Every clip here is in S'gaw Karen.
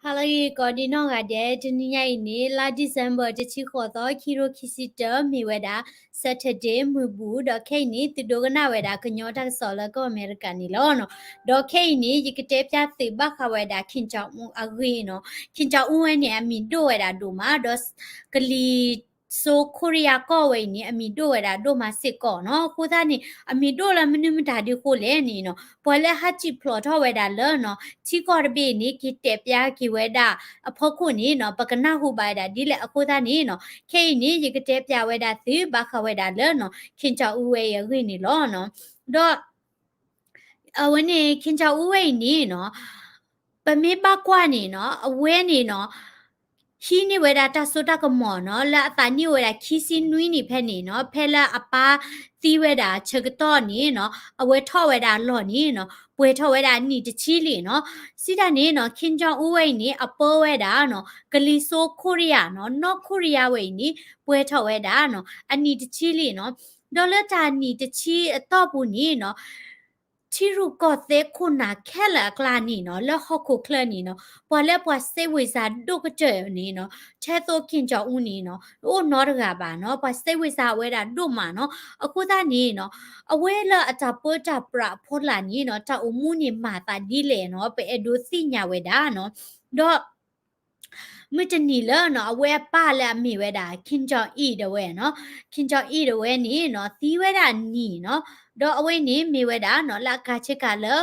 ဟါလၢအဂ့ၤကိးဒံနီၢ်ဂၤဒဲး, တနံၤညါအံၤန့ၣ် လါ December တဆံဃိးသီ ခံကထိခံဆံတၢ မ့ၢ်ဝဲဒၣ် Saturday မုၢ်ဘူၣ်, ဒီးခဲအံၤန့ၣ် သုဒိကနၣ်ဝဲဒၣ်ကညီတၢ်ကစီၣ်လၢကီၢ်အမဲရကၤန့ၣ်လီၤ. ဒီးခဲအံၤန့ၣ် ယကတဲပျၢ်သုဘၣ်ဃးဝဲဒၣ် Kim Jong Un အဂ့ၢ်နီၤ. Kim Jong Un ဝဲန့ၣ် အမံၤဒိၣ်ဝဲဒၣ်ဒိၣ်မး, ဒီး ကလံၤ စိခိရံယါကီၢ်ဝဲအံၤန့ၣ် အမံၤဒိၣ်ဝဲဒၣ်ဒိၣ်မးစ့ၢ်ကီးနီၤ. အဃိသတးန့ၣ် အမံၤဒိၣ်လၢမနုၤမတၤဒ်အဃိလဲၣ်န့ၣ်နီၤ, ပှၤလၢဟးစံၣ်ဖျိးထီၣ်ဝဲဒၣ်လၢနီၤ ထံကီၢ်တဘ့ၣ်န့ၣ် က့ၤတဲာ်ပျၢ်က့ၤဝဲဒၣ်အဖီခိၣ်န့ၣ်နီၤ ပကနၢ်ဟူဘၣ်ဝဲဒၣ်ဒ်လဲၣ်အဃိသတးန့ၣ်နီၤ, ခဲအံၤန့ၣ် ယကတဲပျၢ်ဝဲဒၣ်သုဘၣ်ဃးဝဲဒၣ်လၢနီၤ Kim Jong Un ဝဲအံၤအဂ့ၢ်န့ၣ်လီၤ. ဒီး အဝဲန့ၣ် Kim Jong Un ဝဲအံၤန့ၣ်နီၤ, ပမ့ၢ်ဘၣ်ကွၢ်န့ၣ်နီၤ အဝဲန့ၣ်နီၤ ဟံးန့ၢ်ဝဲဒၣ်တၢ်စိတၢ်ကမီၤနီၤ လၢအသးနံၣ်အိၣ်ဝဲဒၣ်ခံဆံနွံနံၣ်ဖဲန့ၣ်နီၤ, ဖဲလၢအပၢ်သံဝဲဒၣ်ဆၢကတီၢ်န့ၣ်နီၤ အဝဲထီၣ်ဝဲဒၣ်အလီၢ်န့ၣ်နီၤ ပှဲၤထီၣ်ဝဲဒၣ်နံၣ်တဆံလံနီၤ. စံးတၢ်န့ၣ်နီၤ Kim Jong Un ဝဲအံၤန့ၣ် အပၢဝဲဒၣ်နီၤ ကလံၤစိခိရံယါနီၤ နီၢ်ခိရံယါဝဲအံၤန့ၣ် ပှဲၤထီၣ်ဝဲဒၣ်နီၤ အနံၣ်တဆံလံနီၤ. ဒီးလၢတၢ်နံၣ်တဆံအတီၢ်ပူၤန့ၣ်နီၤ ထံရူၢ်ကီၢ်သဲးခိၣ်နၢ်ခဲလၢာ်အကျါန့ၣ်နီၤ လၢဟီၣ်ခိၣ်ချၢန့ၣ်နီၤ ပှၤလၢပှၤစဲဝ့ၤစးဒိၣ်ကတၢၢ်န့ၣ်နီၤ ထဲသိ Kim Jong Un န့ၣ်နီၤ တအိၣ်နီတဂၤဘၣ်နီၤ ပှၤစဲဝ့ၤစးဝဲဒၣ်ဒိၣ်မးနီၤ. အဃိသတးန့ၣ်နီၤ အဝဲလၢအတၢ်ပၢတၢ်ပြးအဖီလာ်န့ၣ်နီၤ တၢ်အိၣ်မူန့ၣ်မၤသးဒ်လဲၣ်နီၤ ပအဲၣ်ဒိးသ့ၣ်ညါဝဲဒၣ်နီၤ. ဒီး မုၢ်တနံၤလၢနီၤ အဝဲအပၢ်လၢအမ့ၢ်ဝဲဒၣ် Kim Jong Il ဒၣ်ဝဲနီၤ, Kim Jong Il ဒၣ်ဝဲန့ၣ်နီၤ သံဝဲဒၣ်နံၤနီၤ, ဒီးအဝဲန့ၣ်မ့ၢ်ဝဲဒၣ်နီၤ လၢအကၤဆ့ကၤလၢ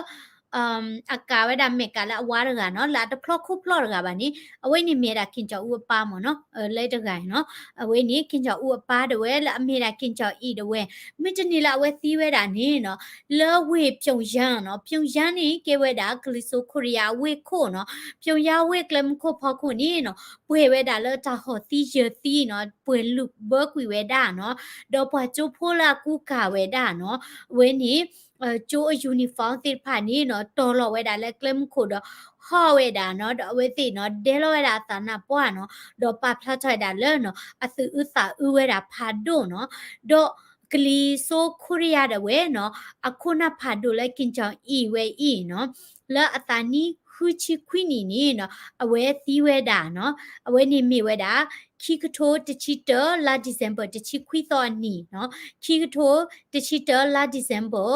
အကၤဝဲဒၣ်မဲာ်ကၤလၢအဝါတဂၤနီၤ လၢအတဖျီၣ်ခိၣ်ဖျီၣ်တဂၤဘၣ်န့ၣ် အဝဲန့ၣ်မ့ၢ်ဝဲဒၣ် Kim Jong Un အပၢ်မ့ၢ်နီၤ, လၢတဂၤနီၤ, အဝဲန့ၣ် Kim Jong Un အပၢ်ဒၣ်ဝဲလၢအမ့ၢ်ဒၣ် Kim Jong Il ဒၣ်ဝဲ, မုၢ်တနံၤလၢအဝဲသံဝဲဒၣ်န့ၣ်နီၤ လၢဝ့ၢ် Pyongyang နီၤ, Pyongyang န့ၣ်ကဲဝဲဒၣ် ကလံၤစိခိရံယါအဝ့ၢ်ခိၣ်နီၤ, Pyongyang ဝ့ၢ်ကျဲမုၢ်ခိၣ်ဖီခိၣ်န့ၣ်နီၤ ပှဲၤဝဲဒၣ်လၢတၢ်ဟီၣ်သံယၢၤသံနီၤ ပှဲၤလုာ်ဘၢကွံာ်ဝဲဒၣ်နီၤ, ဒီးပှၤကၠိဖိလၢအကူကၤဝဲဒၣ်နီၤ, အဝဲန့ၣ် ကၠိအ uniform သ့ၣ်တဖၣ်န့ၣ်နီၤ တီၤလီၤဝဲဒၣ်လၢကျဲမုၢ်ခိၣ်ဒီး ဟီၣ်ဝဲဒၣ်နီၤ, ဒီးအဝဲသ့ၣ်နီၤ ဒဲလီၤဝဲဒၣ်အသးနၢ်ပှၢ်နီၤ, ဒီးပာ်ဖျါထီၣ်ဝဲဒၣ်လၢနီၤ အသူၣ်အုးသးအုးဝဲဒၣ်ဖးဒိၣ်နီၤ, ဒီးကလံၤစိခိရံယါဒၣ်ဝဲနီၤ အခိၣ်နၢ်ဖးဒိၣ်လၢ Kim Jong Il ဝဲအံၤနီၤ လၢအသးနံၣ်ဃုဆံခွံနံၣ်န့ၣ်နီၤ အဝဲသံဝဲဒၣ်နီၤ, အဝဲန့ၣ်မ့ၢ်ဝဲဒၣ် ခံကထိတဆံတၢ လါ December တဆံခွံသီအနံၤနီၤ, ခံကထိတဆံတၢ လါ December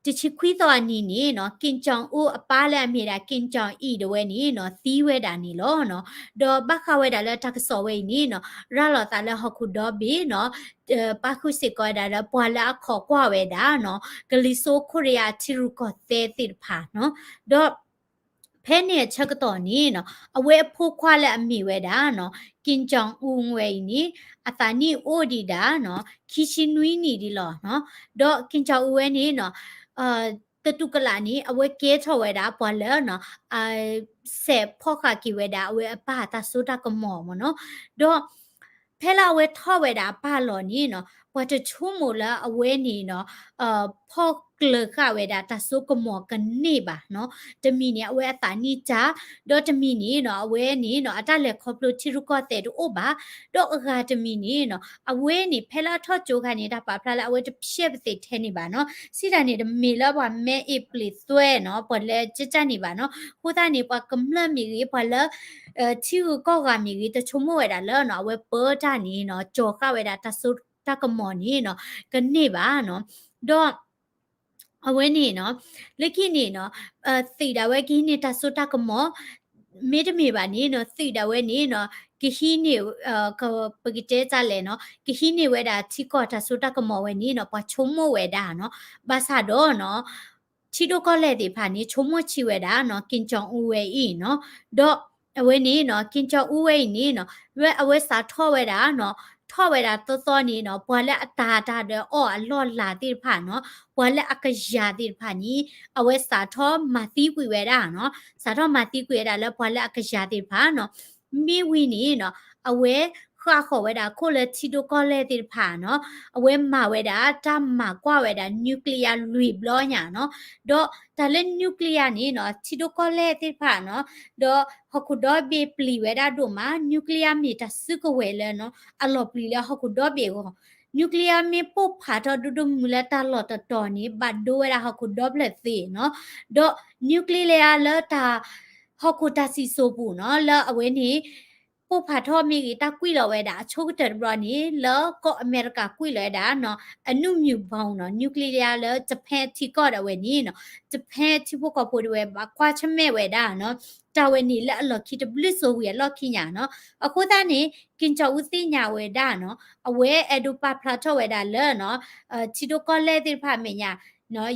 တဆံခွံသီအနံၤန့ၣ်နီၤ Kim Jong Un အပၢ်လၢအမ့ၢ်ဒၣ် Kim Jong Il ဒၣ်ဝဲန့ၣ်နီၤ သံဝဲဒၣ်န့ၣ်လီၤနီၤ. ဒီးဘၣ်ဃးဝဲဒၣ်လၢတၢ်ကစီၣ်ဝဲအံၤန့ၣ်နီၤ ရၤလီၤသးလၢဟီၣ်ခိၣ်ဒီဘ့ၣ်နီၤ ပာ်ဃုာ်စ့ၢ်ကီးဝဲဒၣ်လၢပှၤလၢအခီၣ်ကွၢ်ဝဲဒၣ်နီၤ ကလံၤစိခိရံယါအထံရူၢ်ကီၢ်သဲးသ့ၣ်တဖၣ်နီၤ. ဒီးဖဲန့ၣ်အဆၢကတီၢ်န့ၣ်နီၤ အဝဲအဖိခွါလၢအမ့ၢ်ဝဲဒၣ်နီၤ Kim Jong Un ဝဲအံၤန့ၣ် အသးနံၣ်အိၣ်ဒံးဒၣ်နီၤ ခံဆံနွံနံၣ်ဒံးလီၤနီၤ. ဒီး Kim Jong Un ဝဲန့ၣ်နီၤ တတူၢ်ကလာ်န့ၣ် အဝဲကဲထီၣ်ဝဲဒၣ်ပှၤလၢနီၤ စဲးဖီၣ်ဃာ်က့ၤဝဲဒၣ် အဝဲအပၢ်တၢ်စိတၢ်ကမီၤမ့ၢ်နီၤ. ဒီး ဖဲလၢအဝဲထီၣ်ဝဲဒၣ်အပၢ်လီၢ်န့ၣ်နီၤ ပှၤတဆိကမိၣ်လၢအဝဲန့ၣ်နီၤ ဖီၣ်ကျၢၤဃာ်ဝဲဒၣ်တၢ်စိကမီၤကန့ၢ်ဘၣ်နီၤ. တမံၤန့ၣ် အဝဲအသးနံၣ်တၢ်, ဒီးတမံၤန့ၣ်နီၤ အဝဲန့ၣ်နီၤ အတၢ်လဲၤခီဖျိထံရူၢ်ကီၢ်သဲးတအိၣ်ဘၣ်, ဒီးအဂၤတမံၤန့ၣ်နီၤ အဝဲန့ၣ် ဖဲလၢအထီၣ်ကၠိခါန့ၣ် တၢ်ပာ်ဖျါလၢအဝဲတဖျဲးပသ့ၣ်ထဲန့ၣ်ဘၣ်နီၤ. စံးတၢ်န့ၣ် တမ့ၢ်လၢပှၤမဲအ့ၣ်ပျ့ၤသွဲနီၤ ပှၤလၢကၢ်ကၢ်န့ၣ်ဘၣ်နီၤ. အဃိသတးန့ၣ် ပှၤကမျၢၢ်မ့ၢ်ဂ့ၤ ပှၤလၢ ထံဂုၤကီၢ်ဂၤမ့ၢ်ဂ့ၤ တဆိကမိၣ်ဝဲဒၣ်လၢနီၤ အဝဲပၢတၢ်န့ၣ်နီၤ ကၠီၤဃာ်ဝဲဒၣ်တၢ်စိတၢ်ကမီၤန့ၣ်နီၤ ကန့ၢ်ဘၣ်နီၤ. ဒီး အဝဲန့ၣ်နီၤ လၢခံန့ၣ်နီၤ သုးဒၣ်ဝဲကဟံးန့ၢ်တၢ်စိတၢ်ကမီၤ မ့တမ့ၢ်ဘၣ်န့ၣ်နီၤ သုးဒၣ်ဝဲန့ၣ်နီၤ ကဟံးန့ၢ် ပကတဲတၢ်လဲၣ်နီၤ ကဟံးန့ၢ်ဝဲဒၣ်ထံကီၢ်တၢ်စိတၢ်ကမီၤဝဲန့ၣ်နီၤ ပှၤဆိကမိၣ်ဝဲဒၣ်နီၤ. ဘၣ်ဆၣ်ဒီးနီၤ ထံဒိၣ်ကီၢ်လဲၢ်သ့ၣ်တဖၣ်န့ၣ် ဆိကမိၣ်ဆံးဝဲဒၣ်နီၤ ကင်ကၠီၣ်အူဝဲအံၤနီၤ. ဒီးအဝဲန့ၣ်နီၤ ကင်ကၠီၣ်အူဝဲအံၤန့ၣ်နီၤ ဝဲအဝဲစးထီၣ်ဝဲဒၣ်နီၤ ထီၣ်ဝဲဒၣ်သီသီန့ၣ်နီၤ ပှၤလၢအတၤတၢ်ဒီးအီၣ်အလီၢ်လၤသ့ၣ်တဖၣ်နီၤ ပှၤလၢအကယၤသ့ၣ်တဖၣ်န့ၣ် အဝဲစးထီၣ်မၤသံကွံာ်ဝဲဒၣ်နီၤ. စးထီၣ်မၤသံကွံာ်ဝဲဒၣ်လၢပှၤလၢအကယၤသ့ၣ်တဖၣ်နီၤ. မ့ၢ်ဝံၤန့ၣ်နီၤ အဝဲဃၣ်ဃီၤဝဲဒၣ်ခိၣ်လၢထံဒိၣ်ကီၢ်လဲၢ်သ့ၣ်တဖၣ်နီၤ အဝဲမၤဝဲဒၣ်တၢ်မၤကွၢ်ဝဲဒၣ် nuclear လွံၢ်ဘျီညါနီၤ. ဒီးတၢ်လၢ nuclear န့ၣ်နီၤ ထံဒိၣ်ကီၢ်လဲၢ်သ့ၣ်တဖၣ်နီၤ ဒီးဟီၣ်ခိၣ်ဒီဘ့ၣ်ပျံၤဝဲဒၣ်ဒိၣ်မး nuclear မ့ၢ်တၢ်စုကဝဲၤလၢနီၤ အလီၤပျံၤလၢဟီၣ်ခိၣ်ဒီဘ့ၣ်အဂီၢ် nuclear မ့ၢ်ပိၢ်ဖးထီၣ်ဒိၣ်ဒိၣ်မုၢ်လၢတၢ်လီၢ်တတီၤန့ၣ် ဘၣ်ဒိဝဲဒၣ်ဟီၣ်ခိၣ်ဒီဖျၢၣ်သ့နီၤ. ဒီး nuclear လၢတၢ် ဟီၣ်ခိၣ်တၢ်စံၣ်စိၤပူၤနီၤ လၢအဝဲန့ၣ် ပိၢ်ဖးထီၣ်မ့ၢ်ဂ့ၤ တၢ်ကွံာ်လီၤဝဲဒၣ်အဆိကတၢၢ်တဘျီန့ၣ် လၢကီၢ်အမဲရကၤကွံာ်လီၤဝဲဒၣ်နီၤ အနုမြူၤဘီနီၤ nuclear လၢ Japan ထံကီၢ်ဒၣ်ဝဲန့ၣ်နီၤ Japan ထံဖိကီၢ်ဖိဒၣ်ဝဲ ဘၣ်ကွၢ်ဆၢၣ်မဲာ်ဝဲဒၣ်နီၤ တၢ်ဝဲန့ၣ်လၢအလီၢ်ခံတဘျုးစိၤဝံၤအလီၢ်ခံညါနီၤ အဃိသတးန့ၣ် က့ၣ်ကၠီၣ်အူသ့ၣ်ညါဝဲဒၣ်နီၤ အဝဲအဲၣ်ဒိးပာ်ဖျါထီၣ်ဝဲဒၣ်လၢနီၤ ထံဒိၣ်ကီၢ်လဲၢ်သ့ၣ်တဖၣ်အမဲာ်ညါ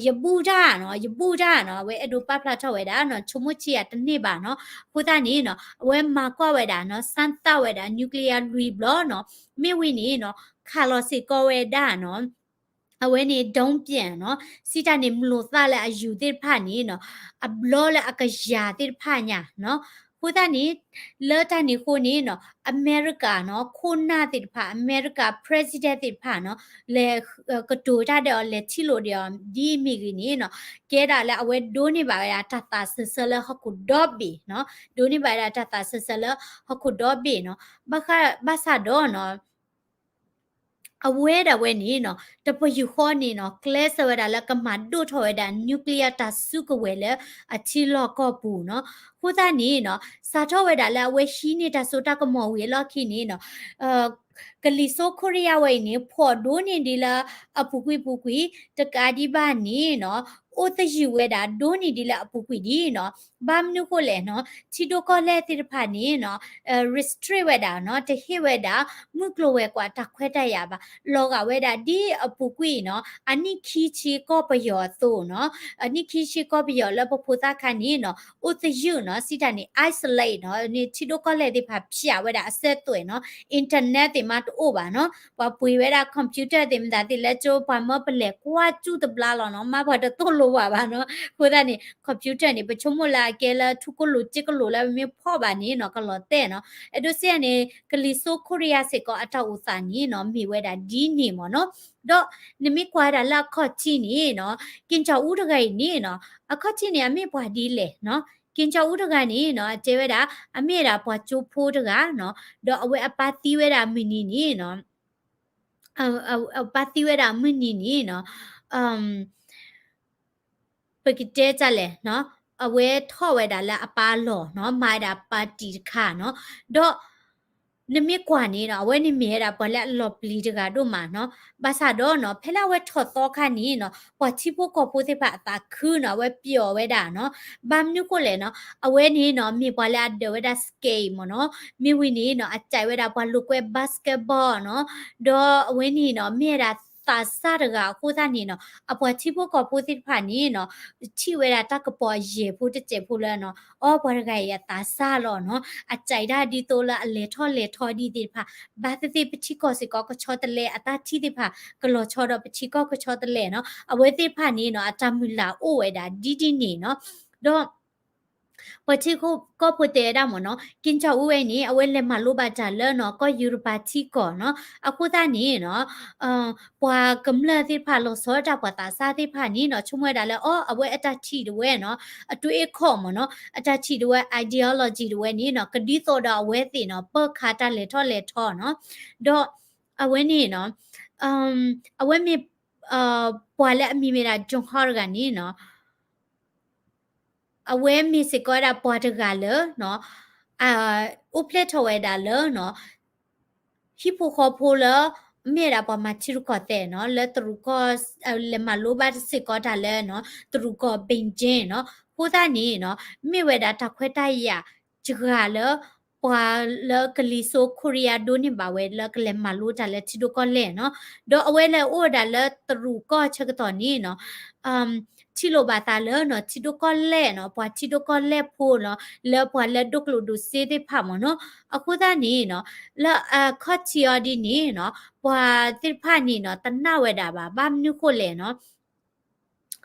ယဘူၣ်တၢ်နီၤ ယဘူၣ်တၢ်နီၤ အဝဲအဲၣ်ဒိးပာ်ဖျါထီၣ်ဝဲဒၣ်နီၤ ဆိကမိၣ်ဆံးယၤတန့ၢ်ဘၣ်နီၤ အဃိသတးန့ၣ်နီၤ အဝဲမၤကွၢ်ဝဲဒၣ်နီၤ စမ်းသပ် ဝဲဒၣ် nuclear လွံၢ်ဘျီနီၤ မ့ၢ်ဝံၤန့ၣ်နီၤ ခးလီၤစ့ၢ်ကီးဝဲဒၣ်နီၤ အဝဲန့ၣ် ဒုံးပျံနီၤ စံးတၢ်န့ၣ် မျိာ်သၣ်လၢအယူၤသ့ၣ်တဖၣ်န့ၣ်နီၤ အဘျီလၢအကယၤသ့ၣ်တဖၣ်ညါနီၤ အဃိသတးန့ၣ် လၢတၢ်န့ၣ်အဃိန့ၣ်နီၤ အမဲရကၤနီၤ ခိၣ်နၢ်သ့ၣ်တဖၣ် အမဲရကၤ president သ့ၣ်တဖၣ်နီၤ လဲၤကတိၤတၢ်ဒီးအီၤ လဲၤထံၣ်လိာ်ဒီးအီၤ ဒ်အမ့ၢ်ဂ့ၤန့ၣ်နီၤ ကဲဒၣ်လၢအဝဲဒိးန့ၢ်ဘၣ်ဝဲဒၣ်တၢ်သးစၢၤဆၢလၢဟီၣ်ခိၣ်ဒီဘ့ၣ်နီၤ ဒိးန့ၢ်ဘၣ်ဝဲဒၣ်တၢ်သးစၢၤဆၢလၢဟီၣ်ခိၣ်ဒီဘ့ၣ်နီၤ ဘၣ်ဃး ဘၣ်ဆၣ်ဒီးနီၤ အဝဲဒၣ်ဝဲန့ၣ်နီၤ တပယူာ်ဃီန့ၣ်နီၤ ကျဲးစၢးဝဲဒၣ်လၢကမၤဒိၣ်ထီၣ်ဝဲဒၣ် nuclear တၢ်စုကဝဲၤလၢအထံလီၢ်ကီၢ်ပူၤနီၤ အဃိသတးန့ၣ်နီၤ စးထီၣ်ဝဲဒၣ်လၢအဝဲဟံးန့ၢ်တၢ်စိတၢ်ကမီၤဝံၤအလီၢ်ခံန့ၣ်နီၤ ကလံၤစိးခိရံယါဝဲအံၤန့ၣ် ဖှီၣ်ဒိၣ်န့ၢ်ဒံးလၢအပူၤကွံာ်ပူၤကွံာ် တကးဒံးဘၣ်န့ၣ်နီၤ အိၣ်သယုၢ်ဝဲဒၣ်ဒိၣ်န့ၢ်ဒံးလၢအပူၤကွံာ်ဒံးနီၤ ဘၣ်မနုၤဃိလဲၣ်နီၤ ထံဒိၣ်ကီၢ်လဲၢ်သ့ၣ်တဖၣ်န့ၣ်နီၤ restrict ဝဲဒၣ်နီၤ တဟ့ၣ်ဝဲဒၣ် မုၢ်ကျိၤဝဲၤကွာ်တၢ်ခွဲးတၢ်ယာ်ဘၣ် လီၤဂာ်ဝဲဒၣ်ဒ်အပူၤကွံာ်နီၤ အနံၣ်ခံဆံကီၢ်ပယီၤအသိးနီၤ အနံၣ်ခံဆံကီၢ်ပယီၤလၢပဖိသၣ်ခါန့ၣ်နီၤ အိၣ်သယုၢ်နီၤ စံးတၢ်န့ၣ် isolate နီၤ န့ၣ်ထံဒိၣ်ကီၢ်လဲၢ်သ့ၣ်တဖၣ်ဖၠးဝဲဒၣ်အစဲးသွဲးနီၤ internet သ့ၣ်မးတအိၣ်ဘၣ်နီၤ ပှၤပှ့ၤဝဲဒၣ် computer သ့ၣ်မတၤသ့ၣ်လၢကၠိ ပှၤမၢပလဲၤကွၢ်စူၣ်တဘျါလီၤနီၤ မ့ၢ်ပှၤတသိၣ်လိဘၣ်ဘၣ်နီၤ အဃိသတးန့ၣ် computer န့ၣ် ပဆိကမိၣ်လၢအကဲလၢထူကိၣ်လိၤစ့ကလိၤလၢပမ့ၢ်ဖီၣ်ဘၣ်န့ၣ်နီၤ ကလီၤတဲာ်နီၤ အဲၣ်ဒိးစံးန့ၣ် ကလံၤစိးခိရံယါစ့ၢ်ကီးအတၢ်အိၣ်သးန့ၣ်နီၤ မ့ၢ်ဝဲဒၣ်ဒ်န့ၣ်မ့ၢ်နီၤ ဒီးနမ့ၢ်ကွၢ်ဒၣ်လၢအခီၣ်ထံးန့ၣ်နီၤ က့ၣ်ကၠီၣ်အူတဂၤအံၤန့ၣ်နီၤ အခီၣ်ထံးန့ၣ် အမ့ၢ်ပှၤဒ်လဲၣ်နီၤ က့ၣ်ကၠီၣ်အူတဂၤန့ၣ်နီၤ အတဲဝဲဒၣ် အမ့ၢ်ဝဲဒၣ်ပှၤကၠိဖိတဂၤနီၤ ဒီးအဝဲအပၢ်သံဝဲဒၣ်မုၢ်နံၤန့ၣ်နီၤ အပၢ်သံဝဲဒၣ်မုၢ်နံၤန့ၣ်နီၤ ပကတဲတၢ်လဲၣ်နီၤ အဝဲထီၣ်ဝဲဒၣ်လၢအပၢ်အလီၢ်နီၤ မၤဝဲဒၣ် party တခါနီၤ ဒီး နမ့ၢ်ကွၢ်န့ၣ်နီၤ အဝဲန့ၣ်မ့ၢ်ဝဲဒၣ်ပှၤလၢအလီၤပျံၤတဂၤဒိၣ်မးနီၤ ဘၣ်ဆၣ်ဒီးနီၤ ဖဲလၢအဝဲထီၣ်သီခါန့ၣ်နီၤ ပှၤထံဖိကီၢ်ဖိသ့ၣ်တဖၣ်အသးခုနီၤ အဝဲပျီဝဲဒၣ်နီၤ ဘၣ်မနုၤဃိလဲၣ်နီၤ အဝဲန့ၣ်နီၤ မ့ၢ်ပှၤလၢအဒၢးဝဲဒၣ် skate မ့ၢ်နီၤ မ့ၢ်ဝံၤန့ၣ်နီၤ အကဲဝဲဒၣ်ပှၤလိာ်ကွဲ basketball နီၤ ဒီးအဝဲန့ၣ်နီၤ မ့ၢ်ဝဲဒၣ်သးစၢ်တဂၤအဃိသတးန့ၣ်နီၤ အပှၤထံဖိကီၢ်ဖိသ့ၣ်တဖၣ်န့ၣ်နီၤ ထံၣ်ဝဲဒၣ်တၢ်ကပီၤယဲၢ်ဖိတစဲးဖိလၢနီၤ အီ ပှၤတဂၤအံၤအသးစၢ်လီၤနီၤ အကဲဒၣ်ဒ်သိးလၢအလဲၤထီၣ်လဲၤထီဒ်သ့ၣ်တဖၣ် ဘၣ်သ့ၣ်သ့ၣ်ပထံကီၢ်စ့ၢ်ကီးကဆီတလဲ အတၢ်ထံၣ်သ့ၣ်တဖၣ် ကလီၤဆီဒီးပထံကီၢ်ကဆီတလဲနီၤ အဝဲသ့ၣ်တဖၣ်န့ၣ်နီၤ အတၢ်မုၢ်လၢ်အိၣ်ဝဲဒၣ်ဒ်ဒ်န့ၣ်နီၤ ဒီး ပှၤထံကီၢ်ဖိတဲဝဲဒၣ်မ့ၢ်နီၤ က့ၣ်ကၠီၣ်အူဝဲန့ၣ် အဝဲလဲၤမၤလိဘၣ်တၢ်လၢနီၤ ကီၢ်ယူရပၤထံကီၢ်နီၤ အဃိသတးန့ၣ်နီၤ ပှၤကမျၢၢ်သ့ၣ်တဖၣ် လီၤဆီဒၣ်တၢ်ပှၤသးစၢ်သ့ၣ်တဖၣ်န့ၣ်နီၤ ဆိကမိၣ်ဝဲဒၣ်လၢ အီ အဝဲအတၢ်ထံၣ်ဒၣ်ဝဲနီၤ အတွေးအခေါ်မ့ၢ်နီၤ အတၢ်ထံၣ်ဒၣ်ဝဲ ideology ဒၣ်ဝဲန့ၣ်နီၤ ကဒ်သိးဒီးအဝဲသ့ၣ်နီၤ ပၢၢ်ခးတၢ်လဲၤထီၣ်လဲၤထီနီၤ ဒီး အဝဲန့ၣ်နီၤ အဝဲမ့ၢ် ပှၤလၢအမံၤမ့ၢ်ဒၣ် John Hart တဂၤန့ၣ်နီၤ အဝဲမ့ၢ်စ့ၢ်ကီးဝဲဒၣ်ပှၤတဂၤလၢနီၤ အိၣ်ဖျဲၣ်ထီၣ်ဝဲဒၣ်လၢနီၤ ဟံၣ်ဖိဃီဖိလၢ မ့ၢ်ဝဲဒၣ်ပှၤမၤထံရူၢ်ကီၢ်သဲးနီၤ လၢတရူးကီၢ် လဲၤမၤလိဘၣ်စ့ၢ်ကီးတၢ်လၢနီၤ တရူးကီၢ် Beijing နီၤ အဃိသတးန့ၣ်နီၤ မ့ၢ်ဝဲဒၣ်တၢ်ခွဲးတၢ်ယာ်တဂၤလၢ ပှၤလၢကလံၤစိးခိရံယါဒိးန့ၢ်ဘၣ်ဝဲလၢကလဲၤမၤလိတၢ်လၢထံဒိၣ်ကီၢ်လဲၢ်နီၤ ဒီးအဝဲလၢအအိၣ်ဝဲဒၣ်လၢတရူးကီၢ်ဆၢကတီၢ်န့ၣ်နီၤ ထံၣ်လိာ်ဘၣ်သးလၢနီၤ ထံဒိၣ်ကီၢ်လဲၢ်နီၤ ပှၤထံဒိၣ်ကီၢ်လဲၢ်ဖိနီၤ လၢပှၤလၢဒိၣ်ကျိၣ်ဒိၣ်စ့သ့ၣ်တဖၣ်မ့ၢ်နီၤ အဃိသတးန့ၣ်နီၤ လၢအခီၣ်ထံးအီၤဒ်န့ၣ်နီၤ ပှၤသ့ၣ်တဖၣ်န့ၣ်နီၤ တနာ်ဝဲဒၣ်ဘၣ် ဘၣ်မနုၤဃိလဲၣ်နီၤ ဆိက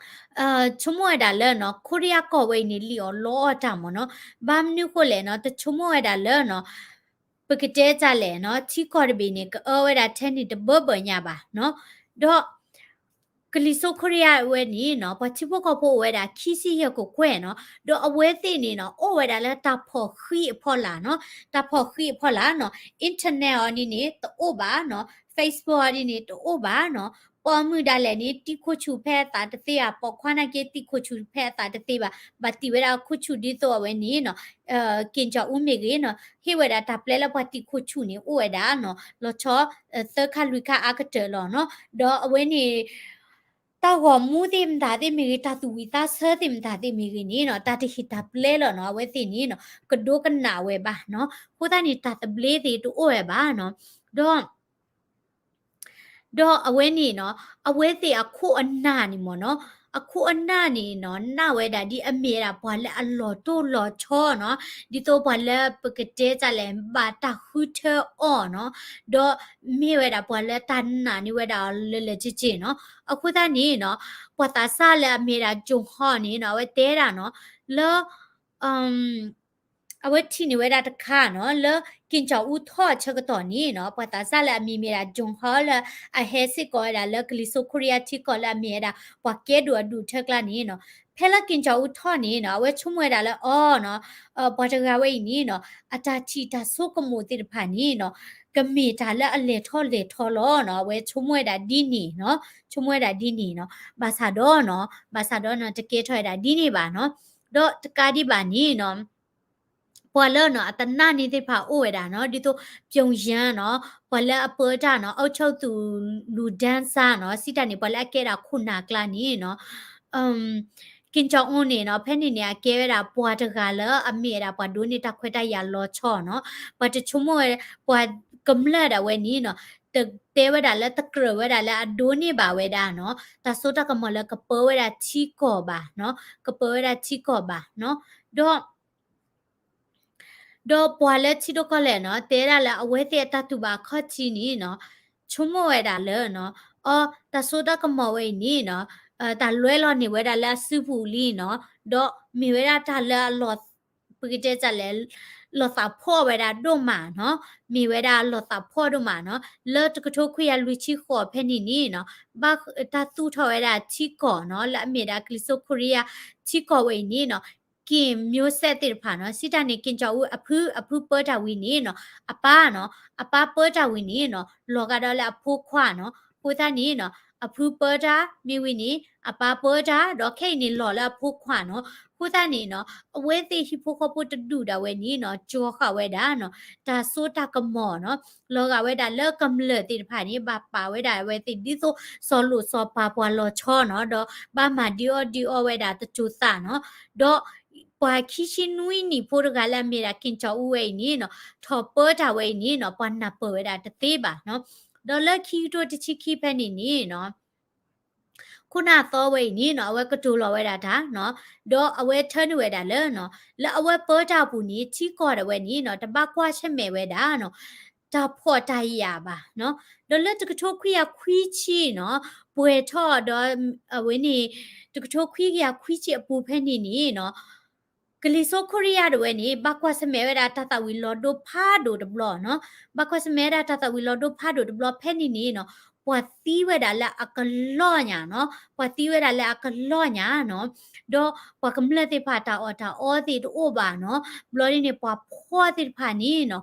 မိၣ်ဝဲဒၣ်လၢနီၤ ခိရံယါကီၢ်ဝဲအံၤန့ၣ် လံၣ်အီၣ်လီအီၣ်တၢ်မ့ၢ်နီၤ ဘၣ်မနုၤဃိလဲၣ်နီၤ တဆိကမိၣ်ဝဲဒၣ်လၢနီၤ ပကတဲတၢ်လဲၣ်နီၤ ထံကီၢ်တဘ့ၣ်န့ၣ် ကအၢဝဲဒၣ်ထဲန့ၣ်တဘၢဘၢညါဘၣ်နီၤ ဒီး ကလံၤစိးခိရံယါဝဲန့ၣ်နီၤ ပှၤထံဖိကီၢ်ဖိအိၣ်ဝဲဒၣ်ခံဆံယဲၢ်ကကွဲၢ်နီၤ ဒီးအဝဲသ့ၣ်န့ၣ်နီၤ အိၣ်ဝဲဒၣ်လၢတၢ်ဖီၣ်ဃံးအဖီလာ်နီၤ တၢ်ဖီၣ်ဃံးအဖီလာ်နီၤ internet အီၤဒ်န့ၣ် တအိၣ်ဘၣ်နီၤ Facebook အီၤဒ်န့ၣ် တအိၣ်ဘၣ်နီၤ ပိာ်မုၣ်ဒၣ်လဲာ်န့ၣ် တံၢ်ခိၣ်ဆူၣ်ဖဲအသးတသ့ဘၣ်, ပိာ်ခွါနာ်က့ တံၢ်ခိၣ်ဆူၣ်ဖဲအသးတသ့ဘၣ်, ဘၣ်တံၢ်ဝဲဒၣ်ခိၣ်ဆူၣ်ဒ်သိးအဝဲန့ၣ်နီၤ က့ၣ်ကၠီအူမ့ၢ်ဂ့ၤနီၤ ဟ့ၣ်ဝဲဒၣ်တၢ်ပျဲလၢပှၤတံၢ်ခိၣ်ဆူၣ်န့ၣ် အိၣ်ဝဲဒၣ်နီၤ လီၤဆီ သၢခါလွံၢ်ခါအါကတၢၢ်လီၤနီၤ. ဒီးအဝဲန့ၣ် တၢ်ဂီၤမူသ့ၣ်မတၤသ့ၣ်မ့ၢ်ဂ့ၤ, တၢ်သူၣ်ဝံၣ်သးဆၢသ့ၣ်မတၤသ့ၣ်မ့ၢ်ဂ့ၤန့ၣ်နီၤ တၢ်တဟ့ၣ်တၢ်ပျဲလၢာ်နီၤ အဝဲသ့ၣ်န့ၣ်နီၤ ကဒိကနၣ်ဝဲဘၣ်နီၤ. အဃိသတးန့ၣ် တၢ်သဘျ့သ့ၣ်တအိၣ်ဝဲဘၣ်နီၤ. ဒီး ဒီးအဝဲန့ၣ်နီၤ အဝဲသ့ၣ်အခိၣ်အနၢ်န့ၣ်မ့ၢ်နီၤ အခိၣ်အနၢ်န့ၣ်နီၤ နာ်ဝဲဒၣ်ဒ်အမ့ၢ်ဝဲဒၣ်ပှၤလၢအလီၤတိၢ်လီၤဆီနီၤ ဒ်သိးပှၤလၢပကတဲတၢ်လဲၣ် ဘၣ်တၢ်ဃုထၢအီၤနီၤ ဒီးမ့ၢ်ဝဲဒၣ်ပှၤလၢတၢ်နာ်န့ၢ်ဝဲဒၣ်အီၤလၢလၢာ်က့ၤက့ၤနီၤ. အဃိသတးန့ၣ်နီၤ ပှၤသးစၢ်လၢအမ့ၢ်ဒၣ် ကၠိၣ်ဟီန့ၣ်နီၤ အဝဲတဲဒၣ်နီၤ လၢ အဝဲထံၣ်န့ၢ်ဝဲဒၣ်တခါနီၤ လၢက့ၣ်ကၠီအူထီၣ်အဆၢကတီၢ်န့ၣ်နီၤ ပှၤသးစၢ်လၢအမံၤမ့ၢ်ဒၣ် ကၠိၣ်ဟီ လၢအဟဲစ့ၢ်ကီးဝဲဒၣ်လၢကလံၤစိးခိရံယါထံကီၢ်လၢအမ့ၢ်ဝဲဒၣ် ပှၤကဲဒိၣ်အဒူၣ်အထၢကျါန့ၣ်နီၤ ဖဲလၢက့ၣ်ကၠီအူထီၣ်န့ၣ်နီၤ အဝဲဆိကမိၣ်ဝဲဒၣ်လၢအီၤနီၤ ပှၤတဂၤဝဲအံၤန့ၣ်နီၤ အတၢ်ထံၣ်တၢ်ဆိကမိၣ်သ့ၣ်တဖၣ်န့ၣ်နီၤ ကမ့ၢ်တၢ်လၢအလဲၤထီၣ်လဲၤထီလီၤနီၤ အဝဲဆိကမိၣ်ဝဲဒၣ်ဒ်န့ၣ်နီၤ ဆိကမိၣ်ဝဲဒၣ်ဒ်န့ၣ်နီၤ ဘၣ်ဆၣ်ဒီးနီၤ ဘၣ်ဆၣ်ဒီးနီၤ တကဲထီၣ်ဝဲဒၣ်ဒ်န့ၣ်ဘၣ်နီၤ ဒီးတကးဒံးဘၣ်န့ၣ်နီၤ ပှၤလၢနီၤ အတနာ်န့ၢ်သ့ၣ်တဖၣ်အိၣ်ဝဲဒၣ်နီၤ ဒ်သိး ပျိၣ်ယၣ်နီၤ ပှၤလၢအပၢတၢ်နီၤ အုပ်ချုပ်သူလူဒန်းစားနီၤ စံးတၢ်န့ၣ် ပှၤလၢအကဲဒၣ်ခိၣ်နၢ်ကျါန့ၣ်နီၤ က့ၣ်ကၠီအူန့ၣ်နီၤ ဖဲန့ၣ်န့ၣ် အကဲဝဲဒၣ်ပှၤတဂၤလၢအမ့ၢ်ဝဲဒၣ်ပှၤဒိးန့ၢ်တၢ်ခွဲးတၢ်ယာ်လီၤဆီနီၤ ပှၤတဆိကမိၣ်ဝဲ ပှၤကမျၢၢ်ဒၣ်ဝဲန့ၣ်နီၤ တတဲဝဲဒၣ်လၢတကြၢးဝဲဒၣ်လၢအဒိးန့ၢ်ဘၣ်ဝဲဒၣ်နီၤ တၢ်စိတၢ်ကမီၤလၢကပၢဝဲဒၣ်ထံကီၢ်ဘၣ်နီၤ ကပၢဝဲဒၣ်ထံကီၢ်ဘၣ်နီၤ ဒီး ဒီးပှၤလၢထံဒိၣ်ကီၢ်လဲၢ်နီၤ တဲဒၣ်လၢအဝဲသ့ၣ်အတၢ်တူၢ်ဘၣ်အခီၣ်ထံးန့ၣ်နီၤ ဆိကမိၣ်ဝဲဒၣ်လၢနီၤ အီ တၢ်စိတၢ်ကမီၤဝဲအံၤန့ၣ်နီၤ တၢ်လွဲလီၤန့ၢ်ဝဲဒၣ်လၢအစုပူၤလံနီၤ ဒီးမ့ၢ်ဝဲဒၣ်တၢ်လၢအလီၤ ပကတဲတၢ်လဲၣ် လီၤသးဖှီၣ်ဝဲဒၣ်ဒိၣ်မးနီၤ မ့ၢ်ဝဲဒၣ်လီၤသးဖှီၣ်ဒိၣ်မးနီၤ လၢတကထိခွံကယၤလွံၢ်ဆံဃိးဖဲန့ၣ်န့ၣ်နီၤ ဘၣ်တၢ်သူၣ်ထီၣ်ဝဲဒၣ်ထံကီၢ်နီၤ လၢအမ့ၢ်ဒၣ်ကလံၤစိးခိရံယါထံကီၢ်ဝဲအံၤန့ၣ်နီၤ က့ၣ်မျိုးဆက်သ့ၣ်တဖၣ်နီၤ စံးတၢ်န့ၣ် က့ၣ်ကၠီအူအဖု အဖုပၢတၢ်ဝံၤန့ၣ်နီၤ အပၢ်နီၤ အပၢ်ပၢတၢ်ဝံၤန့ၣ်နီၤ လီၤဂာ်ဒီးလၢအဖိခွါနီၤ အဃိသတးန့ၣ်နီၤ အဖုပၢတၢ် မ့ၢ်ဝံၤန့ၣ် အပၢ်ပၢတၢ် ဒီးခဲအံၤန့ၣ်လီၤလၢအဖိခွါနီၤ အဃိသတးန့ၣ်နီၤ အဝဲသ့ၣ်ဟံၣ်ဖိဃီဖိတဒူၣ်ဒၣ်ဝဲန့ၣ်နီၤ ကၠီဃာ်ဝဲဒၣ်နီၤ တၢ်စိတၢ်ကမီၤနီၤ လီၤဂာ်ဝဲဒၣ်လၢကမျၢၢ်သ့ၣ်တဖၣ်န့ၣ် ဘၣ်ပာ်ဝဲဒၣ်အဝဲသ့ၣ်ဒ်သိး စီၤလိၣ်စီၤပၤပှၤလီၤဆီနီၤ ဒီးဘၣ်မၤဒံးအီၣ်ဒံးအီဝဲဒၣ်တစိၤသးနီၤ ဒီး ပှၤခံဆံနွံနံၣ်ဖိတဂၤလၢအမ့ၢ်ဒၣ်က့ၣ်ကၠီအူဝဲအံၤန့ၣ်နီၤ ထီၣ်ပၢတၢ်ဝဲအံၤန့ၣ်နီၤ ပှၤနၢ်ပၢၢ်ဝဲဒၣ်တသ့ဘၣ်နီၤ ဒီးလၢခံကထိတဆံခံဖဲန့ၣ်န့ၣ်နီၤ ခိၣ်နၢ်သီဝဲအံၤန့ၣ်နီၤ အဝဲကတိၤလီၤဝဲဒၣ်တၢ်နီၤ ဒီးအဝဲထၢနုာ်ဝဲဒၣ်လၢနီၤ လၢအဝဲပၢတၢ်အပူၤန့ၣ် ထံကီၢ်ဒၣ်ဝဲန့ၣ်နီၤ တဘၣ်ကွၢ်ဆၢၣ်မဲာ်ဝဲဒၣ်နီၤ တၢ်ဖှီၣ်တၢ်ယာ်ဘၣ်နီၤ ဒီးလၢတကထိခွံကယၤခွံဆံနီၤ ပှဲၤထီၣ်ဒီး အဝဲန့ၣ် တကထိခွံကယၤခွံဆံအပူၤဖဲန့ၣ်န့ၣ်နီၤ ကလံၤစိးခိရံယါဒၣ်ဝဲန့ၣ် ဘၣ်ကွၢ်ဆၢၣ်မဲာ်ဝဲဒၣ်တၢ်သၣ်ဝံၤလီၤဒိဖးဒိၣ်တဘျီနီၤ ဘၣ်ကွၢ်ဆၢၣ်မဲာ်ဝဲဒၣ်တၢ်သၣ်ဝံၤလီၤဒိဖးဒိၣ်တဘျီဖဲန့ၣ်န့ၣ်နီၤ ပှၤသံဝဲဒၣ်လၢအကလီၢ်ညါနီၤ ပှၤသံဝဲဒၣ်လၢအကလီၢ်ညါနီၤ ဒီးပှၤကမျၢၢ်သ့ၣ်တဖၣ်တၢ်အီၣ်တၢ်အီသ့ၣ်တအိၣ်ဘၣ်နီၤ ဘျီဒ်န့ၣ် ပှၤဖှီၣ်သ့ၣ်တဖၣ်န့ၣ်နီၤ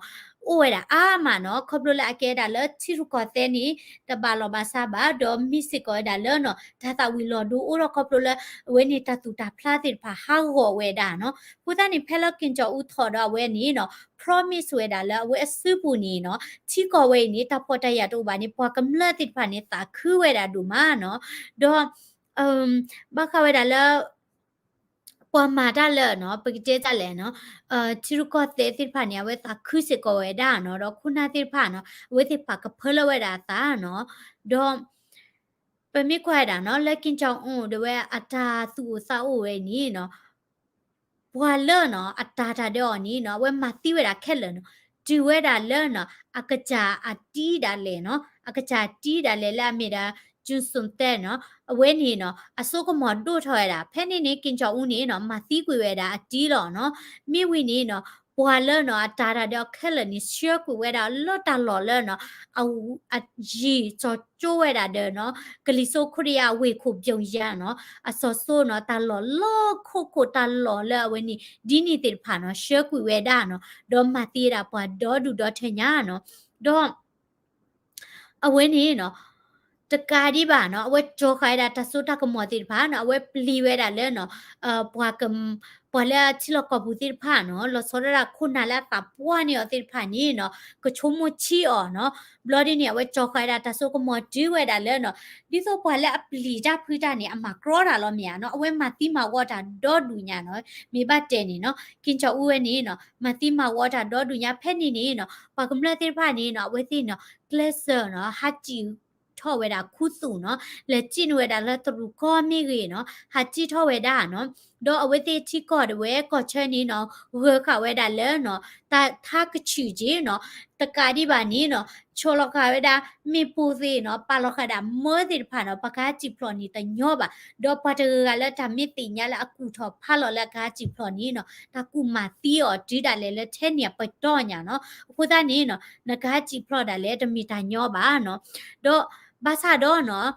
အိၣ်ဝဲဒၣ်အါမးနီၤ ခီဖျိလၢအကဲဒၣ်လၢထံရူၢ်ကီၢ်သဲးန့ၣ် တဘၣ်လီၢ်ဘၣ်စးဘၣ် ဒီးမ့ၢ်စ့ၢ်ကီးဝဲဒၣ်လၢနီၤ တၢ်သၣ်ဝံၤလီၤဒိအိၣ်ထီၣ်ခီဖျိလၢ အဝဲန့ၣ်တၢ်သူၣ်တၢ်ဖျးသ့ၣ်တဖၣ်ဟးဂီၤဝဲဒၣ်နီၤ အဃိသတးန့ၣ် ဖဲလၢက့ၣ်ကၠီအူထီၣ်ဒီးအဝဲန့ၣ်နီၤ promise ဝဲဒၣ်လၢအဝဲအစုပူၤန့ၣ်နီၤ ထံကီၢ်ဝဲအံၤန့ၣ် တၢ်ဖှီၣ်တၢ်ယာ်တအိၣ်ဘၣ်န့ၣ် ပှၤကမျၢၢ်သ့ၣ်တဖၣ်န့ၣ် သးခုဝဲဒၣ်ဒိၣ်မးနီၤ ဒီး ဘၣ်ဃးဝဲဒၣ်လၢ ပှၤမၤတၢ်လၢနီၤ ပကတဲတၢ်လဲၣ်နီၤ ထံရူၢ်ကီၢ်သဲးသ့ၣ်တဖၣ်န့ၣ် အဝဲသးခုစ့ၢ်ကီးဝဲဒၣ်နီၤ ဒီးခိၣ်နၢ်သ့ၣ်တဖၣ်နီၤ အဝဲသ့ၣ်ပာ်ကဖၢလၢဝဲဒၣ်အသးနီၤ ဒီး ပမ့ၢ်ကွၢ်ဝဲဒၣ်နီၤ လၢက့ၣ်ကၠီအူဒၣ်ဝဲအတၢ်သူၣ်အိၣ်သးအိၣ်ဝဲအံၤန့ၣ်နီၤ ပှၤလၢနီၤ အတၤတၢ်ဒီးအီၤန့ၣ်နီၤ အဝဲမၤသံဝဲဒၣ်ခဲလၢာ်နီၤ တုၤဝဲဒၣ်လၢနီၤ အကစၢ်အတံၤဒၣ်လဲာ်နီၤ အကစၢ်တံၤဒၣ်လဲာ်လၢအမ့ၢ်ဒၣ် ကၠိၣ်စိၣ်တဲနီၤ အဝဲန့ၣ်နီၤ အစိကမီၤဒိၣ်ထီၣ်ဝဲဒၣ် ဖဲန့ၣ်န့ၣ် က့ၣ်ကၠီအူန့ၣ်နီၤ မၤသံကွံာ်ဝဲဒၣ်အတံၤလီၤနီၤ မ့ၢ်ဝံၤန့ၣ်နီၤ ပှၤလၢနီၤ အတၤတၢ်ဒီးအီၤခဲလၢာ်န့ၣ် ဆှၢကွံာ်ဝဲဒၣ်လၢတၢ်လီၢ်လၢနီၤ အယံာ်စီၤကၠိဝဲဒၣ်ဒီးနီၤ ကလံၤစိးခိၣ်ဒယါအဝ့ၢ်ခိၣ်ပျိၣ်ယါနီၤ အစီၤစိနီၤ တၢ်လီၢ်လၢခိၣ်ခိၣ်တၢ်လီၢ်လၢအဝဲန့ၣ် ဒ်န့ၣ်သ့ၣ်တဖၣ်နီၤ ဆှၢကွံာ်ဝဲဒၣ်နီၤ ဒီးမၤသံဝဲဒၣ်ပှၤဒီဒူၣ်ဒီထၢညါနီၤ ဒီး အဝဲန့ၣ်နီၤ တကးဒံးဘၣ်နီၤ အဝဲကၠီၤဃာ်ဝဲဒၣ်တၢ်စိတၢ်ကမီၤသ့ၣ်တဖၣ်နီၤ အဝဲပျံၤဝဲဒၣ်လၢနီၤ ပှၤက ပှၤလၢအထံလီၢ်ကီၢ်ပူၤသ့ၣ်တဖၣ်နီၤ လီၤဆီဒၣ်တၢ်ခိၣ်နၢ်လၢအသးပှၢ်န့ၢ်အီၤသ့ၣ်တဖၣ်န့ၣ်နီၤ ကဆိကမိၣ်ဆံးအီၤနီၤ. ဘျီဒ်န့ၣ် အဝဲကၠီၤဃာ်ဝဲဒၣ်တၢ်စိကမီၤတုၤဝဲဒၣ်လၢနီၤ ဒ်သိးပှၤလၢအပျံၤတၢ်ဖုးတၢ်န့ၣ် အမၤကြီတၢ်လီၤမ့ၢ်ဧါနီၤ အဝဲမၤသံမၤဝီတၢ်ဒီဒူၣ်ညါနီၤ မ့ၢ်ဘၣ်တဲန့ၣ်နီၤ က့ၤကၠီၤအူဝဲန့ၣ်နီၤ မၤသံမၤဝီတၢ်ဒီဒူၣ်ညါ ဖဲန့ၣ်န့ၣ်နီၤ ပှၤကမျၢၢ်သ့ၣ်တဖၣ်န့ၣ်နီၤ အဝဲသ့ၣ်နီၤ ကျဲးစၢးနီၤ ဟးစံၣ် ထီၣ်ဝဲဒၣ်ခူသူၣ်နီၤ လဲၤစံၣ်န့ၢ်ဝဲဒၣ်လၢတရူးကီၢ်မ့ၢ်ဂ့ၤနီၤ ဟးစံၣ်ထီၣ်ဝဲဒၣ်နီၤ ဒီးအဝဲသ့ၣ်ထံကီၢ်ဒၣ်ဝဲကီၢ်ဆၢန့ၣ်နီၤ ဂၢၤဃာ်ဝဲဒၣ်လၢနီၤ တၢ်ထါကဆူၣ်က့နီၤ တကးဒံးဘၣ်န့ၣ်နီၤ ဆီၣ်လီၤဃာ်ဝဲဒၣ်မ့ၣ်ပိၢ်သ့ၣ်နီၤ ပာ်လီၤဃာ်ဒၣ်မၢသ့ၣ်တဖၣ်နီၤ ပှၤကဟးစံၣ်ဖျိးန့ၣ်တညီဘၣ် ဒီးပှၤတဂၤဂၤလၢတၢ်မ့ၢ်သ့ၣ်ညါလၢအကူၣ်ထီၣ်ဖးလီၤလၢအကဟးစံၣ်ဖျိးန့ၣ်နီၤ တၢ်ကူၣ်မၤသံအီၤတုၤဒၣ်လဲာ်လၢထဲန့ၣ်အပတီၢ်ညါနီၤ အဃိသတးန့ၣ်နီၤ နကဟးစံၣ်ဖျိးဒၣ်လဲာ်တမ့ၢ်တၢ်ညီဘၣ်နီၤ ဒီးဘၣ်ဆၣ်ဒီးနီၤ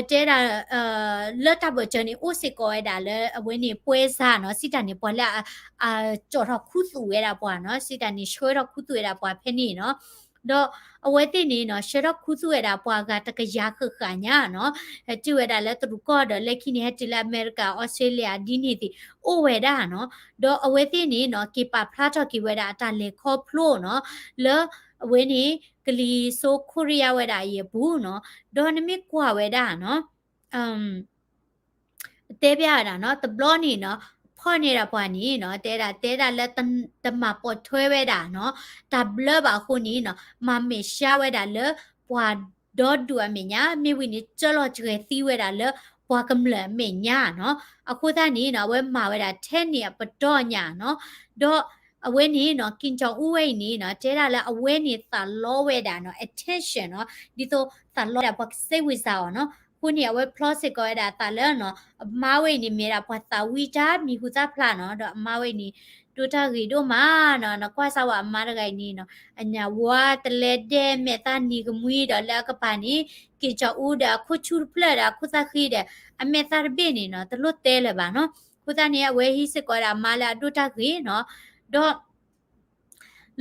တဲဒၣ် လၢတၢ်ဘၢၣ်စၢၤန့ၣ် အိၣ်စ့ၢ်ကီးဝဲဒၣ်လၢအဝဲန့ၣ် ပွဲစားနီၤ စံးတၢ်န့ၣ် ပှၤလၢအ ကၠီၣ်ထီၣ်ခူသူၣ်ဝဲဒၣ်ပှၤနီၤ စံးတၢ်န့ၣ် ဆှၢထီၣ်ခူသူၣ်ဝဲဒၣ်ပှၤဖဲန့ၣ်နီၤ ဒီးအဝဲသ့ၣ်န့ၣ်နီၤ ဆှၢထီၣ်ခူသူၣ်ဝဲဒၣ်ပှၤဂၤတကယၤဃၣ်ဃၣ်ညါနီၤ ဟဲတုၤဝဲဒၣ်လၢတရူးကီၢ်ဒီး လၢခံန့ၣ် ဟဲတုၤလၢအမဲရကၤ အီစထြ့လယါ ဒ်န့ၣ်သ့ၣ် အိၣ်ဝဲဒၣ်နီၤ ဒီးအဝဲသ့ၣ်န့ၣ်နီၤ က့ၤပာ်ဖျါထီၣ်က့ၤဝဲဒၣ်အတၢ်လဲၤခီဖျိနီၤ လၢအဝဲန့ၣ် ကလံၤစိးခိရံယါဝဲဒၣ်အံၤအပူၤနီၤ ဒီးနမ့ၢ်ကွၢ်ဝဲဒၣ်နီၤ တဲပျးဝဲဒၣ်နီၤ တဘျီန့ၣ်နီၤ ဖီၣ်န့ၢ်ဒၣ်ပှၤန့ၣ်နီၤ တဲဒၣ် တဲဒၣ်လၢ တမၤပိာ်ထွဲဝဲဒၣ်နီၤ တၢ်ဘျၢဘၣ်အဃိန့ၣ်နီၤ မၤမဲာ်ဆှးဝဲဒၣ်လၢ ပှၤဒီဒူၣ်အမဲာ်ညါ မ့ၢ်ဝံၤန့ၣ် ကၢလီၤစှဲၤသံဝဲဒၣ်လၢ ပှၤကမျၢၢ်အမဲာ်ညါနီၤ အဃိသတးန့ၣ်နီၤ အဝဲမၤဝဲဒၣ်ထဲန့ၣ်အပတီၢ်ညါနီၤ ဒီးအဝဲန့ၣ်နီၤ က့ၣ်ကၠီၣ်အူဝဲအံၤန့ၣ်နီၤ တဲဒၣ်လၢအဝဲန့ၣ်သးလီဝဲဒၣ်နီၤ attention နီၤ ဒ်သိးသးလီဝဲဒၣ်ပှၤကစဲးဝံၤစၢ်အီၤနီၤ အဃိန့ၣ် အဝဲဖျီစ့ၢ်ကီးဝဲဒၣ်အသးလၢနီၤ အမါဝဲအံၤန့ၣ်မ့ၢ်ဒၣ်ပှၤသးဝံၣ်တၢ်မံၤဟူသၣ်ဖျါနီၤ ဒီးအမါဝဲအံၤန့ၣ် ဒိၣ်တၢ်ဂ့ၤဒိၣ်မးနီၤ နကွၢ်စၢ်ဝဲအမါတဂၤအံၤန့ၣ်နီၤ အညၣ်ဝါတလဲဒဲမဲာ်သၣ်နံၤကမှံဒီးလၢအကပၤန့ၣ် က့ၣ်ကၠီၣ်အူဒီးအခိၣ်ဆူၣ်တဖျၢၣ်ဒီးအခိၣ်သၣ်ဃံဒီး အမဲာ်သၣ်တဘ့ၣ်န့ၣ်နီၤ တလိၣ်တဲလၢၤဘၣ်နီၤ အဃိသတးန့ၣ် အဝဲဟံးစ့ၢ်ကီးဝဲဒၣ်အမါလၢအဒိၣ်တၢ်ဂ့ၤနီၤ ဒီး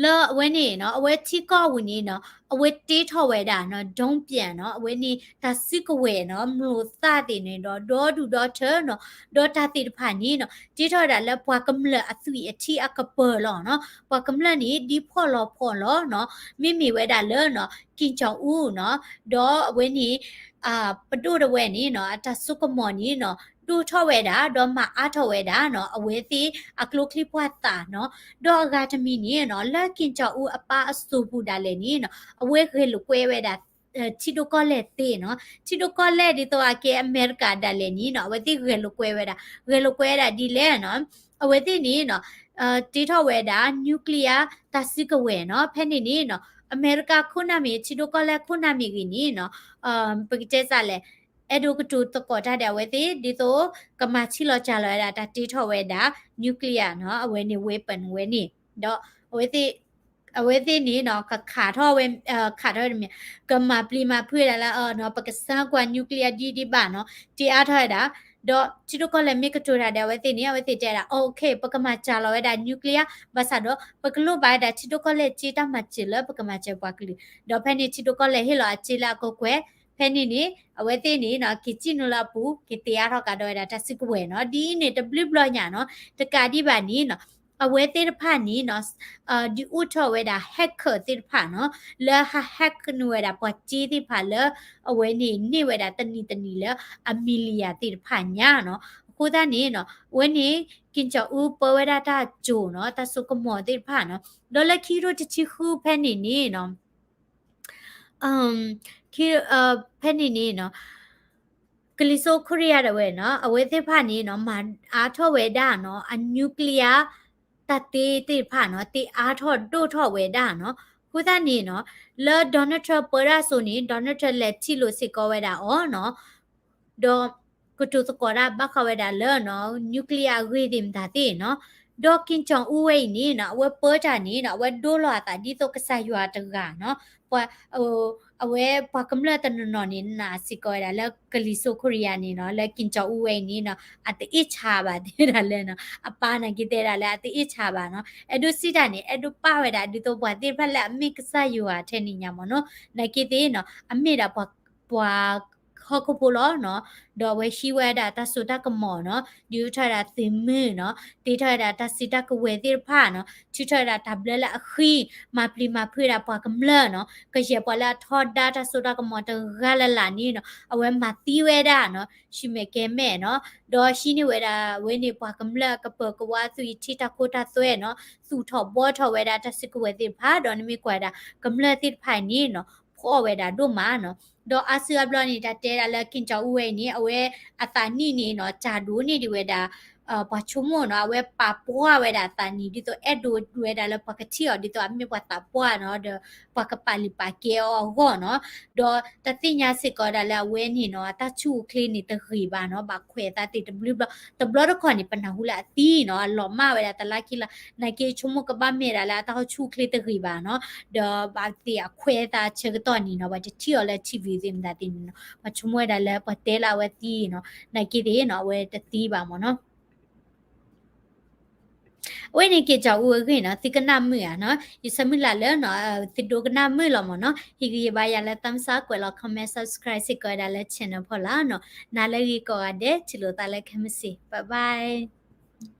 လၢအဝဲန့ၣ်နီၤ အဝဲထံကီၢ်အပူၤန့ၣ်နီၤ အဝဲတ့ထီၣ်ဝဲဒၣ်နီၤ ဒုံးပျံနီၤ အဝဲန့ၣ် တၢ်စုကဝဲၤနီၤ မျိာ်သၣ်သ့ၣ်န့ၣ်ဒီး ဒီဒူၣ်ဒီထၢနီၤ ဒီးတၢ်သ့ၣ်တဖၣ်န့ၣ်နီၤ တ့ထီၣ်ဝဲဒၣ်လၢပှၤကမျၢၢ်အသွံၣ်အထံအကပၢၤလီၤနီၤ ပှၤကမျၢၢ်န့ၣ် ဒ်ဖှီၣ်လီၤဖှီၣ်လီၤနီၤ မ့မ့ၢ်ဝဲဒၣ်လၢနီၤ က့ၣ်ကၠီၣ်အူနီၤ ဒီးအဝဲန့ၣ် ပဒိၣ်တဝဲန့ၣ်နီၤ အတၢ်စိကမီၤန့ၣ်နီၤ ဒိၣ်ထီၣ်ဝဲဒၣ် ဒီးမၤအါထီၣ်ဝဲဒၣ်နီၤ အဝဲသ့ၣ်အကျိချံပှၢ်သးနီၤ ဒီးအဂၤတမံၤန့ၣ်နီၤ လၢက့ၣ်ကၠီၣ်အူအပၢ်အစိၤပူၤဒၣ်လဲာ်န့ၣ်နီၤ အဝဲဂဲၤလိာ်ကွဲဝဲဒၣ် ထံဒိၣ်ကီၢ်လဲၢ်သ့နီၤ ထံဒိၣ်ကီၢ်လဲၢ်ဒ်သိးအကဲအမဲရကၤဒၣ်လဲာ်န့ၣ်နီၤ အဝဲသ့ၣ်ဂဲၤလိာ်ကွဲဝဲဒၣ် ဂဲၤလိာ်ကွဲဝဲဒၣ်ဒ်လဲၣ်နီၤ အဝဲသ့ၣ်န့ၣ်နီၤ တ့ထီၣ်ဝဲဒၣ် nuclear တၢ်စုကဝဲၤနီၤ ဖဲန့ၣ်န့ၣ်နီၤ အမဲရကၤခိၣ်နၢ်မ့ၢ် ထံဒိၣ်ကီၢ်လဲၢ်ခိၣ်နၢ်မ့ၢ်ဂ့ၤန့ၣ်နီၤ ပကတဲစးလဲၣ် အဲၣ်ဒိးကတိၤသကိးတၢ်ဒီးအဝဲသ့ၣ် ဒ်သိး ကမၤဆံးလီၤစှၤလီၤဝဲဒၣ် တၢ်တ့ထီၣ်ဝဲဒၣ် nuclear နီၤ အဝဲန့ၣ် weapon ဝဲန့ၣ် ဒီး အဝဲသ့ၣ်န့ၣ်နီၤ ကခးထီၣ်ဝဲ ခးထီၣ်ဝဲတမံၤ ကမၤပျံၤမၤဖုးဝဲဒၣ်လၢ ပကစၢ်ကွၢ် nuclear ဒ်ဒ်ဘၣ်နီၤ တ့အါထီၣ်ဝဲဒၣ် ဒီးထံဒိၣ်ကီၢ်လဲၢ်မ့ၢ်ကတိၤတၢ်ဒီးအဝဲသ့ၣ်န့ၣ် အဝဲသ့ၣ်တဲဒၣ် အိၣ် okay ပကမၤစှၤလီၤဝဲဒၣ် nuclear ဘၣ်ဆၣ်ဒီး ပကလိၣ်ဘၣ်ဝဲဒၣ်ထံဒိၣ်ကီၢ်လဲၢ်စ့တၢ်မၤစၢၤလၢပကမၤစၢၤပှၤကလုာ် ဒီးဖဲန့ၣ်ထံဒိၣ်ကီၢ်လဲၢ်ဟ့ၣ်လီၤအစ့လၢအကကွဲၢ် ဖဲန့ၣ်န့ၣ် အဝဲသ့ၣ်န့ၣ်နီၤ က့ၤစံၣ်နုာ်လၢအပူၤ က့ၤတ့အါထီၣ်ကဒီးဝဲဒၣ်တၢ်စုကဝဲၤနီၤ ဒ်အံၤန့ၣ်တဘျုးဘျီညါနီၤ တကးဒံးဘၣ်န့ၣ်နီၤ အဝဲသ့ၣ်တဖၣ်န့ၣ်နီၤ ဒုးအိၣ်ထီၣ်ဝဲဒၣ် hacker သ့ၣ်တဖၣ်နီၤ လၢဟး hack နုာ်ဝဲဒၣ်ပှၤစ့သ့ၣ်တဖၣ်လၢ အဝဲန့ၣ်န့ၢ်ဝဲဒၣ်တနံၤတနံၤလၢ အ million သ့ၣ်တဖၣ်ညါနီၤ အဃိသတးန့ၣ်နီၤ အဝဲန့ၣ် က့ၣ်ကၠီၣ်အူပၢဝဲဒၣ်တၢ်စိၤနီၤ တၢ်စိကမီၤသ့ၣ်တဖၣ်နီၤ ဒီးလၢခံကထိတဆံဃုဖဲန့ၣ်န့ၣ်နီၤ ဖဲန့ၣ်န့ၣ်နီၤ ကလံၤစိးခိရံယါဒၣ်ဝဲနီၤ အဝဲသ့ၣ်တဖၣ်န့ၣ်နီၤ မၤအါထီၣ်ဝဲဒၣ်နီၤ အ nuclear တၢ်တ့သ့ၣ်တဖၣ်နီၤ တ့အါထီၣ်ဒိၣ်ထီၣ်ဝဲဒၣ်နီၤ အဃိသတးန့ၣ်နီၤ လၢ Donald Trump ပၢတၢ်စိၤန့ၣ် Donald Trump လဲၤထံၣ်လိာ်စ့ၢ်ကီးဝဲဒၣ်အီၤနီၤ ဒီးကတိၤသကိးတၢ်ဘၣ်ဃးဝဲဒၣ်လၢနီၤ nuclear အဂ့ၢ်သ့ၣ်မတၤသ့ၣ်နီၤ ဒီးက့ၣ်ကၠီၣ်အူဝဲအံၤန့ၣ်နီၤ အဝဲပၢတၢ်န့ၣ်နီၤ အဝဲဒိလီၤအသးဒ်သိးကစၢ်ယွၤတဂၤနီၤ ပှၤ အဝဲပှၤကမျၢၢ်တနီၤနီၤန့ၣ် နာ်စ့ၢ်ကီးဝဲဒၣ်လၢကလံၤစိးခိရံယါန့ၣ်နီၤ လၢက့ၣ်ကၠီၣ်အူဝဲအံၤန့ၣ်နီၤ အတအ့ၣ်ဆါဘၣ်တဲဒၣ်လၢနီၤ အပၢ်နာ်က့ၤတဲဒၣ်လၢအတအ့ၣ်ဆါဘၣ်နီၤ အဲၣ်ဒိးစံးတၢ်န့ၣ် အဲၣ်ဒိးပာ်ဝဲဒၣ်ဒ်သိးပှၤသ့ၣ်တဖၣ်လၢအမ့ၢ်ကစၢ်ယွၤထဲန့ၣ်ညါမ့ၢ်နီၤ နာ်က့ၤသ့ၣ်နီၤ အမ့ၢ်ဒၣ်ပှၤ ပှၤဟီၣ်ခိၣ်ဖိလီၤနီၤ, ဒီးအဝဲဟံးဝဲဒၣ်တၢ်စိတၢ်ကမီၤနီၤ, ဒုးအိၣ်ထီၣ်ဝဲဒၣ်သုးမုၢ်နီၤ, တ့ထီၣ်ဝဲဒၣ်တၢ်စုတၢ်ကဝဲၤသ့ၣ်တဖၣ်နီၤ, ထုးထီၣ်ဝဲဒၣ်တၢ်ဘျၢလၢအဃံ, မၤပျံၤမၤဖုးဝဲဒၣ်ပှၤကမျၢၢ်နီၤ, ကယဲၢ်ပှၤလၢအထီဒါတၢ်စိတၢ်ကမီၤတဂၤလၢ်လၢ်န့ၣ်နီၤ, အဝဲမၤသံဝဲဒၣ်နီၤ, ဆူမဲာ်ကဲမဲာ်နီၤ, ဒီးဟံးန့ၢ်ဝဲဒၣ်ဝဲန့ၣ် ပှၤကမျၢၢ်အကပၢၤကဝါ သုးယထံၣ်တၢ်ခိတၢ်သွဲနီၤ, သူၣ်ထီၣ်ဘှီထီၣ်ဝဲဒၣ်တၢ်စုကဝဲၤသ့ၣ်တဖၣ်, ဒီးနမ့ၢ်ကွၢ်ဝဲဒၣ် ကမျၢၢ်သ့ၣ်တဖၣ်အံၤန့ၣ်နီၤ, ဖှီၣ်ဝဲဒၣ်ဒိၣ်မးနီၤ, ဒီးအါစုအါဘျီန့ၣ် တၢ်တဲဒၣ်လၢ က့ၣ်ကၠီအူဝဲအံၤန့ၣ် အဝဲအသးနံၣ်န့ၣ်နီၤ, တၢ်ဒိၣ်န့ၢ်ဒံးဝဲဒၣ် ပှၤဆိကမိၣ်နီၤ, အဝဲပာ်ပှၢ်ဝဲဒၣ်အသးနံၣ် ဒ်သိးအဲၣ်ဒိးဝဲဒၣ်လၢပှၤကထံၣ်အီၤ ဒ်သိးအမ့ၢ်ပှၤသးပှၢ်နီၤ, ဒီးပှၤကပာ်လုၢ်ပာ်ကဲအီၤအဂီၢ်နီၤ, ဒီးတၢ်သ့ၣ်ညါစ့ၢ်ကီးဒၣ်လၢအဝဲန့ၣ်နီၤ, အတၢ်ဆူၣ်အိၣ်ချ့န့ၣ်တဂ့ၤဘၣ်နီၤ, ဘၣ်ခွဲးအသးသ့ၣ်တဘျုးဘျီ, တဘျီတခီၣ်န့ၣ် ပနၢ်ဟူလၢအသံနီၤ, အလီၤမၢ်ဝဲဒၣ်တလါခံလါ, နာ်က့ဆိကမိၣ်ကဘၣ်မ့ၢ်ဒၣ်လၢအတၢ်ဆူၣ်အိၣ်ချ့တဂ့ၤဘၣ်နီၤ, ဒီးဘၣ်သ့ၣ်အခွဲးအသးဆၢကတီၢ်န့ၣ်နီၤ, ပှၤတထံၣ်အီၤလၢ ထံၣ်ဝံၤ သ့ၣ်မတၤသ့ၣ်န့ၣ်နီၤ, ပှၤဆိကမိၣ်ဝဲဒၣ်လၢပှၤတဲလၢအဝဲသံနီၤ, နာ်က့သ့ၣ်နီၤ, အဝဲတသံဘၣ်မ့ၢ်နီၤ. အဝဲန့ၣ် က့ၣ်ကၠီအူအဂ့ၢ်နီၤ, သုကနၣ်မုာ်ဧါနီၤ, ယဆၢမုၢ်လၢ်လၢနီၤ, သုဒိကနၣ်မုာ်လီၤမ့ၢ်နီၤ, ဟ့ၣ်ဂံၢ်ဟ့ၣ်ဘါယၤလၢ thumbs up ကွဲးလီၤ comment subscribe စ့ၢ်ကီးဝဲဒၣ်လၢ channel ဖီလာ်နီၤ, နၤလၢဂ့ၤကိးဂၤဒဲး ထံၣ်လိာ်သးလၢခဲမုၢ်ဆ့ၣ် bye bye.